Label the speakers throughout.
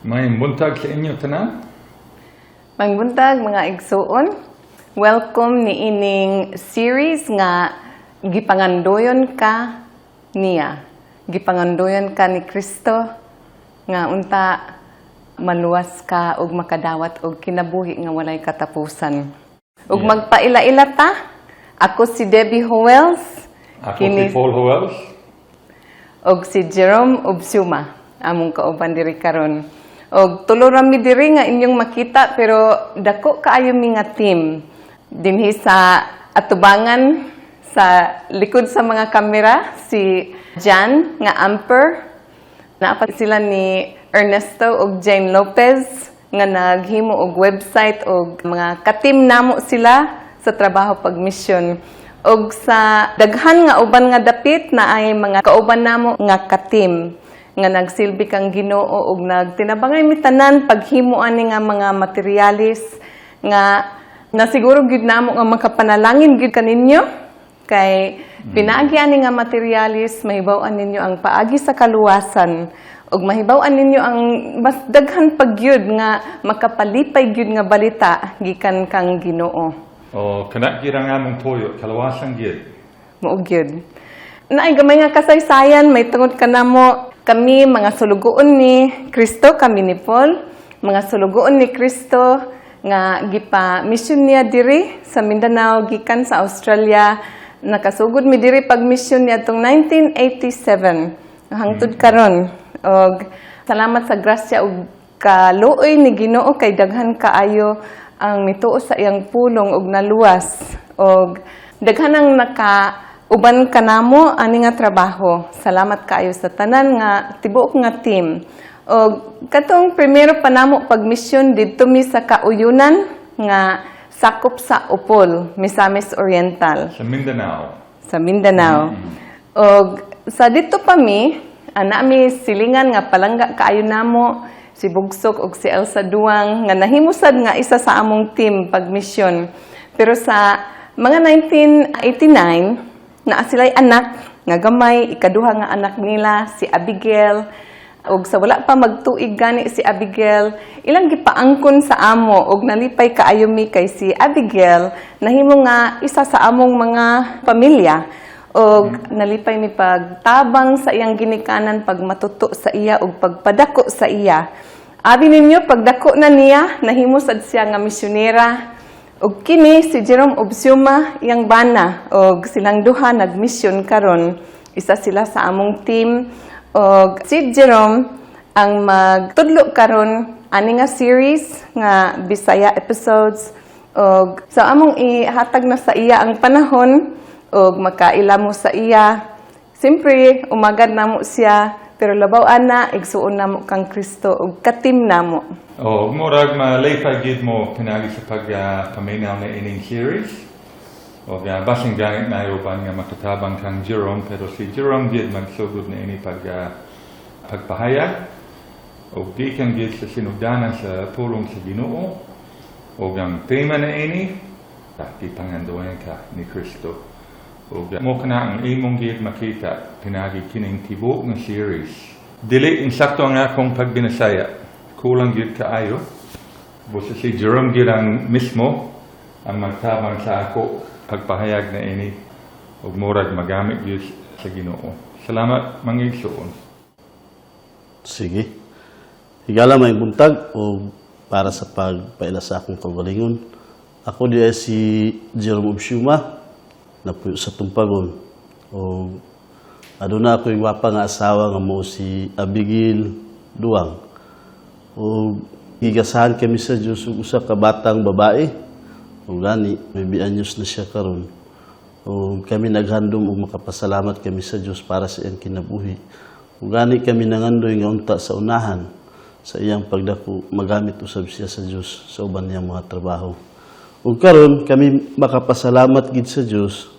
Speaker 1: Maayong buntag sa inyo tanan.
Speaker 2: Maayong buntag, mga igsuon. Welcome ni ining series nga "Gipangandoyon Ka Niya". Gipangandoyon ka ni Kristo nga unta maluwas ka ug makadawat og kinabuhi nga walay katapusan. Ug magpaila-ila ta. Ako si Debbie Howells.
Speaker 1: Ako
Speaker 2: Kini
Speaker 1: si Paul Howells.
Speaker 2: Og si Jerome Obsuma among kauban diri karon. Og tulo ra mi diri nga inyong makita, pero dako kaayo mi nga team dinhi sa atubangan, sa likod sa mga kamera, si Jan nga Amper. Naa pa sila ni Ernesto og Jane Lopez nga naghimo og website, og mga ka-team namo sila sa trabaho pag mission. Og sa daghan nga uban nga dapit na ay mga kauban namo nga ka-team nga nagsilbi kang Ginoo og nagtinabangay mi tanan paghimo ani nga mga materialis nga nasiguro gyud namo nga makapanalangin gyud kaninyo, kay pinaagi ani nga materialis mahibaw-an ninyo ang paagi sa kaluwasan ug mahibaw-an ninyo ang mas daghan pa gyud nga makapalipay gyud nga balita gikan kang Ginoo.
Speaker 1: O kana gyud ang among tuyo, kalawasan gyud.
Speaker 2: Mao gyud. Naay gamay nga kasaysayan may tungod kanamo. Kami mga sulugoon ni Kristo, kami ni Paul, mga sulugoon ni Kristo nga gipa mission niya diri sa Mindanao gikan sa Australia. Nakasugod mi diri pag mission niya atong 1987 hangtod karon. Og salamat sa grasya ug kaluoy ni Ginoo kay daghan kaayo ang mituo sa iyang pulong ug naluwas, og daghan ang naka uban kanamo ani nga trabaho. Salamat kaayo sa tanan nga tibuok nga team. Og katong primero pa namo pag misyon, didto mi sa Kauyunan nga sakop sa Opol, Misamis Oriental.
Speaker 1: Sa Mindanao.
Speaker 2: Sa Mindanao. Og sa dito pa mi, ana mi silingan nga palangga kaayo namo, si Bugsok og si Elsa Duang nga nahimo sad nga isa sa among team pag misyon. Pero sa mga 1989 naa sila'y anak nga gamay, ikaduha nga anak nila si Abigail. Og sa wala pa magtuig gani si Abigail, ilang gipaangkon sa amo, og nalipay kaayo mi kay si Abigail nahimo nga isa sa among mga pamilya. Og nalipay mi pagtabang sa iyang ginikanan, pagmatuto sa iya ug pagpadako sa iya. Abi ninyo, pagdako na niya, nahimo sad siya nga misyonera. Ug kini si Jerome Obsuma, iyang bana, og silang duha nagmisyon karon. Isa sila sa among team. Og si Jerome ang magtudlo karon ani nga series nga Bisaya episodes, og sa among ihatag na sa iya ang panahon og makaila mo sa iya. Siyempre, umagad namo siya, pero labaw ana, igsuon namo kang Kristo ug ka-team namo.
Speaker 1: O murag malipay gyud mo pinagi sa pag paminaw na ining series. O basin ganit na uban nga makatabang kang Jerome, pero si Jerome gyud magsugod na ini pag pagpahayag o gikan gyud sa sinugdanan sa pulong sa Ginoo. O ang tema na ini, "Gipangandoyan Ka ni Kristo". Ug mo kana ang imong gyud makita pinagi kining tibuok nga series. Dili insakto ang akong pagbinasaya. Kulang gyud kaayo. Busa si Jerome gyud ang mismo ang magtabang sa ako pagpahayag na ini, ug murag magamit gyud sa Ginoo. Salamat, mga igsuon.
Speaker 3: Sige. Higala, may buntag o para sa pagpaila sa akong kaugalingon. Ako di ay si Jerome Obsuma, napuyo sa Tumpagon. O aduna ako'y gwapa nga asawa nga mo si Abigail Duang. O gigasahan kami sa Diyos ug usa ka batang babae. O gani, may anyos na siya karon. O kami naghandom ug makapasalamat kami sa Diyos para sa iyang kinabuhi. Ug gani kami nangandoy nga unta sa unahan sa iyang pagdako magamit usab siya sa Diyos sa uban niyang mga trabaho. Ug karon kami makapasalamat gid sa Dios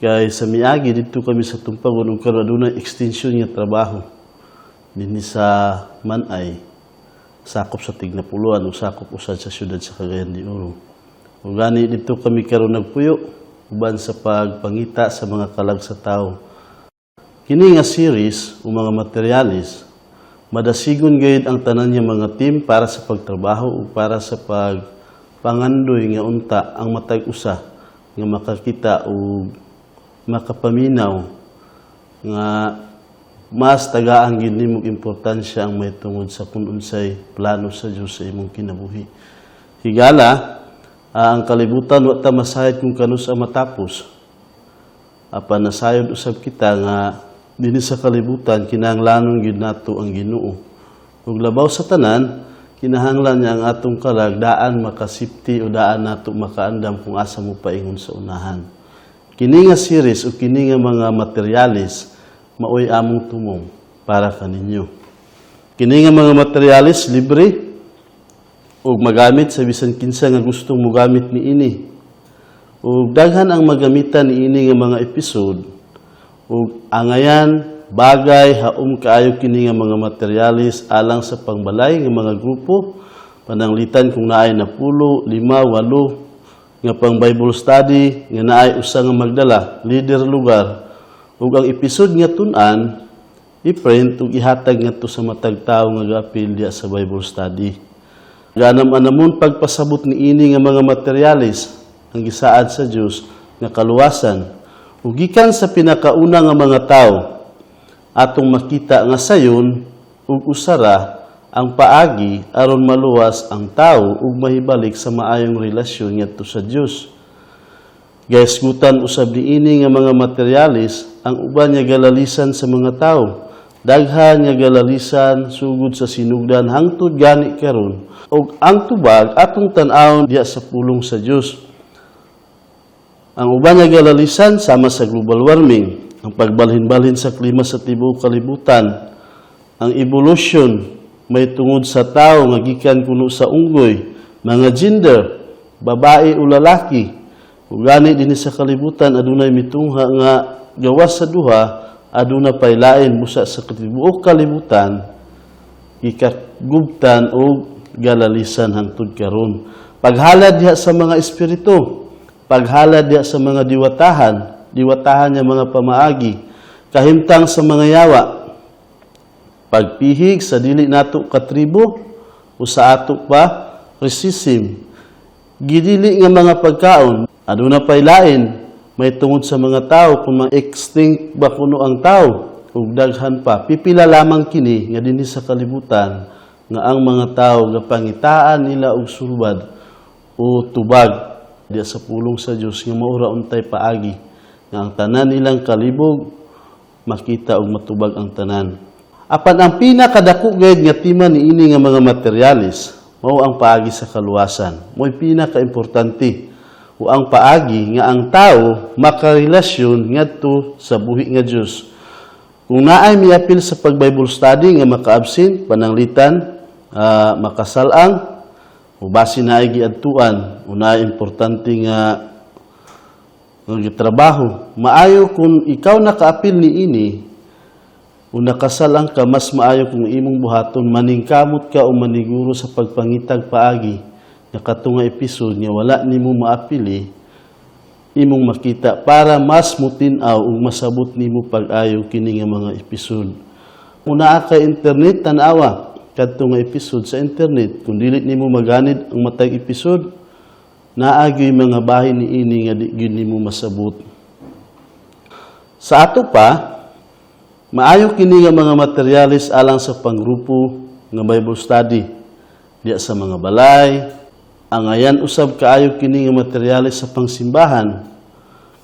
Speaker 3: kay sa miagi didto kami sa Tumpagon ug karon adunay extension nga trabaho dinhi sa Manay, sakop sa Tignapoloan ug sakop usad sa siyudad sa Cagayan de Oro. Ug gani didto kami karon nagpuyo uban sa pagpangita sa mga kalag sa tao. Kini nga series o mga materialis Madasigon gayud ang tanan niya mga team para sa pagtrabaho ug para sa pagpangandoy nga unta ang matag usa nga makakita ug makapaminaw nga mas tagaan gid nimo importansya ang mahitungod sa kung unsay plano sa Dios sa imong kinabuhi. Higala, ang kalibutan wa ta masayod kung kanus-a matapos. Apan nasayod usab kita nga dinhi sa kalibutan kinahanglanon gyud nato ang Ginoo. Ug labaw sa tanan, kinahanglan niya ang atong kalag daan makasipti o daan nato makaandam kung asa mo paingon sa unahan. Kini nga series o kini nga mga materyales maoy among tumong para kaninyo. Kini nga mga materyales libre ug magamit sa bisan kinsa nga gustong mogamit niini. Ug daghan ang magamitan niini nga mga episode ug angayan bagay haom kaayo kini nga mga materyales alang sa pangbalay nga mga grupo, pananglitan kung naay napulo, lima, walo nga pang Bible study nga naay usa nga magdala, leader lugar, ug ang episode nga tun-an i-print ug ihatag ngadto sa matag tawo nga gaapil diya sa Bible study. Ganam-anamon pagpasabot niini nga mga materyales ang gisaad sa Dios nga kaluwasan. Ug gikan sa pinakauna nga mga tawo atong makita nga sayon ug usara ang paagi aron maluwas ang tawo ug mahibalik sa maayong relasyon ngadto sa Dios. Gahisgutan usab niini nga mga materyales ang uban nga galalisan sa mga tawo. Daghan nga galalisan sugod sa sinugdan hangtod gani karon, ug ang tubag atong tan-awon diya sa pulong sa Dios. Ang uban nga galalisan sama sa global warming, ang pagbalhin-balhin sa klima sa tibuok kalibutan, ang evolution may tungod sa tao nga gikan kuno sa unggoy, mga gender, babae o lalaki. Ug gani dinhi sa kalibutan adunay mitungha nga gawas sa duha aduna pay lain, busa sa tibuok kalibutan gikagubtan og galalisan hangtod karon. Paghalad diha sa mga espiritu, paghalad diha sa mga diwatahan, diwatahan nga mga pamaagi, kahimtang sa mga yawa, pagpihig sa dili nato katribo o sa ato pa racism, gidili nga mga pagkaon, aduna pay lain may tungod sa mga tao kung ma-extinct ba kuno ang tao, ug daghan pa. Pipila lamang kini nga dinhi sa kalibutan nga ang mga tao gapangitaan nila og sulbad o tubag diya sa pulong sa Dios nga maura untay paagi nga ang tanan nilang kalibog makita og matubag ang tanan. Apan ang pinakadako gayud nga tema niini nga mga materyales mao ang paagi sa kaluwasan. Mo'y pinakaimportante o ang paagi nga ang tao makarelasyon ngadto sa buhi nga Dios. Kung naay miapil sa pag-Bible study nga maka-absent, pananglitan, makasalang, o basi naay giadtuan, o naay importante nga nga gitrabaho, maayo kung ikaw nakaapil niini o nakasalang ka, mas maayo kung imong buhaton, maningkamot ka o maniguro sa pagpangitag paagi nga kato nga episode nga wala nimo maapili imong makita para mas mutin-aw ug masabot nimo pag-ayo kini nga mga episode. Kung naa kay internet, tan-awa kadto nga episode sa internet. Kung dili nimo maganid ang matag episode, naa gyud mga bahin niini nga di gyud nimo masabot. Sa ato pa, maayo kini nga mga materyales alang sa pangrupo nga Bible study diya sa mga balay. Angayan usab kaayo kini nga materyales sa pangsimbahan.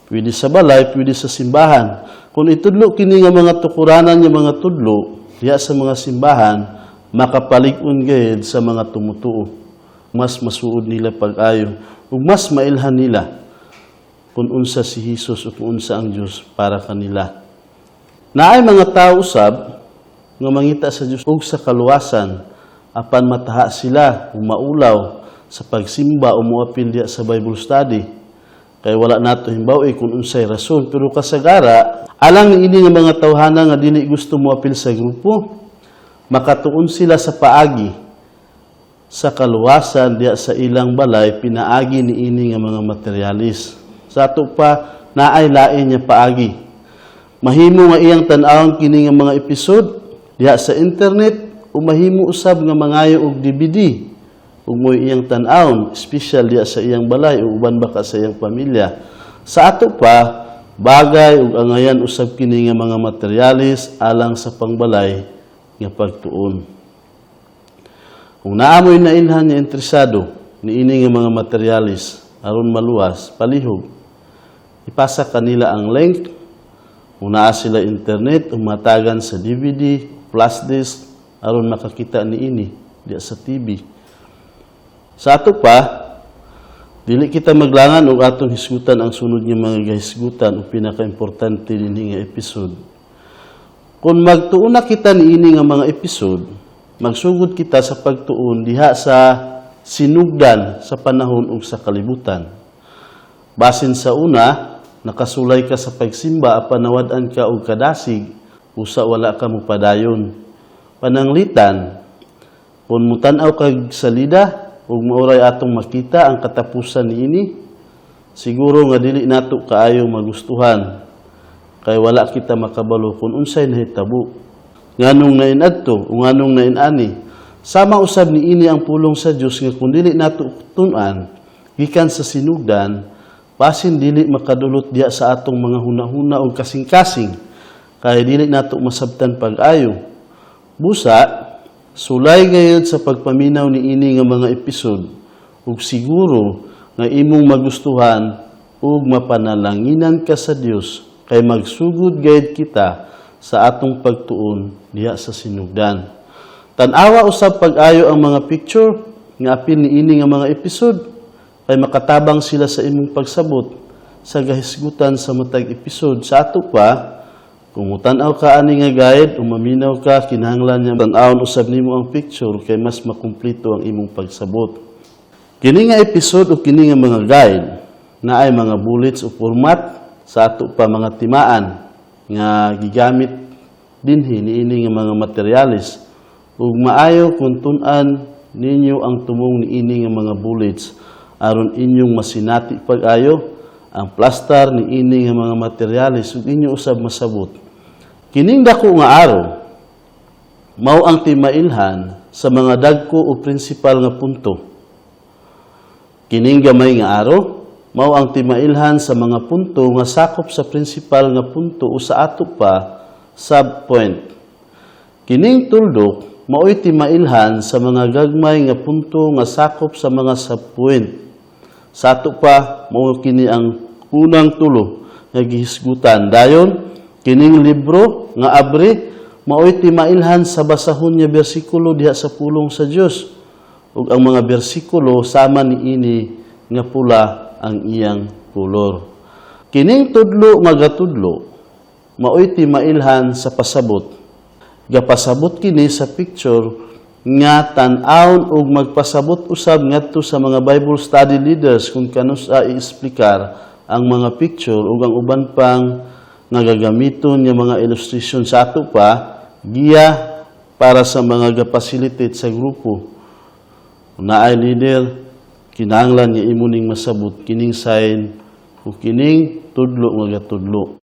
Speaker 3: Pwede sa balay, pwede sa simbahan. Kung itudlo kini nga mga tukuranan nga mga tudlo diya sa mga simbahan, makapalig-on gayud sa mga tumutuo. Mas masuod nila pag-ayo ug mas mailhan nila kung unsa si Hesus o kung unsa ang Dios para kanila. Naay mga tao usab nga mangita sa Dios ug sa kaluwasan apan mataha sila ug maulaw sa pagsimba o moapil diya sa Bible study. Kay wala nato himbaw kung unsay rason, pero kasagara alang niini nga mga tawhana nga dili gusto moapil sa grupo, makatuon sila sa paagi sa kaluwasan diya sa ilang balay pinaagi niini nga mga materialis. Sa ato pa, naay lain nga paagi. Mahimo nga iyang tan-awon kini nga mga episode diha sa internet. O mahimo usab nga mangayo og DVD ug mo'y iyang tan-awon, espesyal diya sa iyang balay o uban baka sa iyang pamilya. Sa ato pa, bagay ug angayan usab kini nga mga materyales alang sa pangbalay nga pagtuon. Kung naa moy nailhan nga interesado niini nga mga materyales aron maluwas, palihog ipasa kanila ang link. Kung naa sila internet, umatagan sa DVD, flash disk aron makakita niini diya sa TV. Sa ato pa, dili kita maglangan og atong hisgutan ang sunod nga mga gahisgutan o pinakaimportante dinhi nga episode. Kung magtuon na kita niini nga mga episode, magsugod kita sa pagtuon diha sa sinugdan sa panahon ug sa kalibutan. Basin sa una, nakasulay ka sa pagsimba apan nawad-an ka og kadasig, usa wala ka mopadayon. Pananglitan, kung mutan-aw kag salida ug maoray atong makita ang katapusan niini, siguro nga dili nato kaayo magustuhan kay wala kita makabalo kung unsay nahitabo, nganong nainadto o nganong nainani. Sama usab niini ang pulong sa Dios nga kung dili nato tun-an gikan sa sinugdan, basin dili makadulot diya sa atong mga hunahuna og kasing-kasing kay dili nato masabtan pag-ayo. Busa sulay gayud sa pagpaminaw niini nga mga episode ug siguro nga imong magustuhan ug mapanalanginan ka sa Dios kay magsugod gayud kita sa atong pagtuon diha sa sinugdan. Tan-awa usab pag-ayo ang mga picture nga apil niini nga mga episode kay makatabang sila sa imong pagsabot sa gahisgutan sa matag episode. Sa ato pa, kung mutan-aw ka ani nga guide o maminaw ka, kinahanglan niya tan-awon usab nimo ang picture kay mas makumpleto ang imong pagsabot. Kini nga episode o kini nga mga guide naay mga bullets o format, sa ato pa mga timaan nga gigamit dinhi niini nga mga materyales, ug maayo kung tun-an ninyo ang tumong niini nga mga bullets aron inyong masinati pag-ayo ang plastar niini nga mga materyales ug inyo usab masabot. Kining dako nga arrow mao ang timailhan sa mga dagko o prinsipal nga punto. Kining gamay nga arrow mao ang timailhan sa mga punto nga sakop sa prinsipal nga punto o, sa ato pa, subpoint. Kining tuldok mao'y timailhan sa mga gagmay nga punto nga sakop sa mga subpoint. Sa ato pa, mao kini ang unang tulo nga gihisgutan. Dayon, kining libro nga abri mao'y timailhan sa basahon nga bersikulo diha sa pulong sa Dios. Ug ang mga bersikulo sama niini nga pula ang iyang kolor. Kining tudlo nga gatudlo mao'y timailhan sa pasabot. Gapasabot kini sa picture nga tan-awon ug magpasabot usab ngadto sa mga Bible study leaders kung kanus-a i-eksplikar ang mga picture ug ang uban pang nga gagamiton nga mga illustration. Sa ato pa, giya para sa mga ga-facilitate sa grupo. Kung naay leader, kinahanglan nga imo ning masabot kining sign o kining tudlo nga gatudlo.